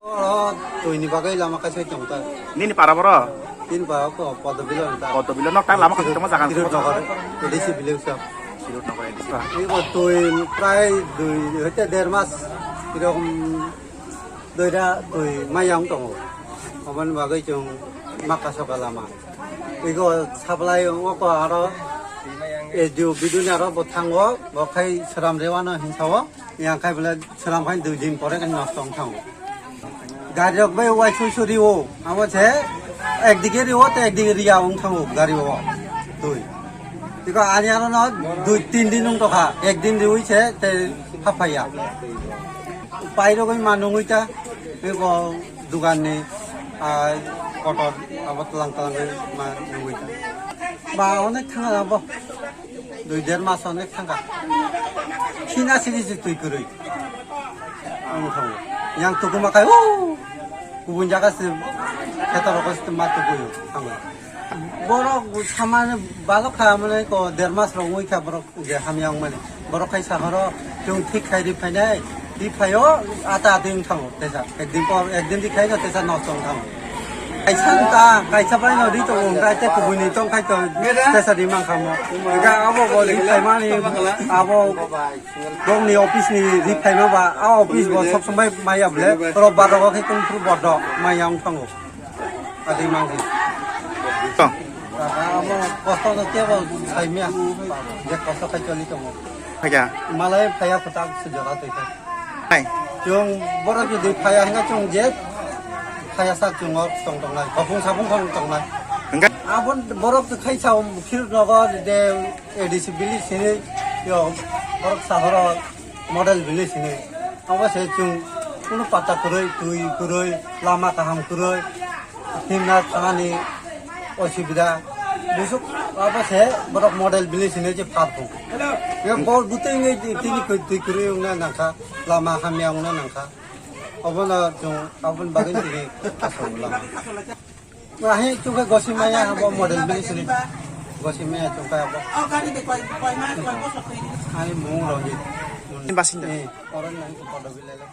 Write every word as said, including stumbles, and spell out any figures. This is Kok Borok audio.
Oro twi ni bagwi lama kaisa tong ta. Nini para boro? Tin para ko Podobilo ta. Podobilo nok ta lama kaisa tongma jaga. Tirot nokar, A D C village sa. Tirot nokar A D C. Iko twi prai dui hoite der mas erokom doira twi mayang tongo. Oboni bagwi chwng maka soka lama. Iko supply wngkha aro S D O biduni aro bo thango, bo khai sram rewano hinsa o. Yang khai bole swnam khai dui din pore khai nosto wng thango. Gari rok bai uaisuk suk rio, abo se ekdike rio tei ekdike ria wng thango gari o twi. Tiko ani aro no dui tin din wng tokha, ekdin riui se tei haphaiya. Pai rogwi ma nungui ta, eko dugan ni, ah, kotor abo tlang tlang ma nungui ta. Ba onek thanga abo. Dui der mas onek thangkha. Khina siri se twi kwrwi. Ang thango. Yang tukuma kai, o! Kubun jaga se kheto rok se ma tukui thango. Borok samani balok kha mane ko der mas rok wngwi kha borok je hamya wng mani. Borok khai sahoro chwng thik khai ri phainai. Di phaio ata ati wng thango tesa. Ekdin por, ekdin di khaino tesa nosto wng thango. Kaisa wng ta, kaisa bai no ri tongo, wng ta tei kubui ni tong khai to tesa di mang khamo. Ga abo bo ri phaimani, abo bongni office ni ri phaima ba, a office bo sob sombai maya bole, rob bar rogo khe kung phuru bodo maya wng thango. Adi mang khe. Tong. Abo kosto no kebo saimya, je kosto khai choli tongo. Khaja. Malai phaya kwtal se jora twi kha. Hai. Chwng borok jodi phaya hwnba chwng je phaya sak chwng o tong tongnai. Bopung sapung phang tongnai. Hwnba? Abo borok khai sa khir nogo de A D C village sini yo borok sahoro model village sini. Abo se chwng kuno pata kwrwi, twi kwrwi, lama kaham kwrwi. Himna thanani osubida. Busuk abo se borok model village hinwi je phat bo. Yo bol butui ngi tini koi twi kwrwi wngna nangkha, lama hamya wngna nangkha. Obono chwng aboni bagwi tini aswk lama. Ahi chwngkhe Gosimaya abo model village hinwi. Gosimaya chwngkhe abo. Ani mung Rojit. Basinda. Eh, oron nang Padobila le.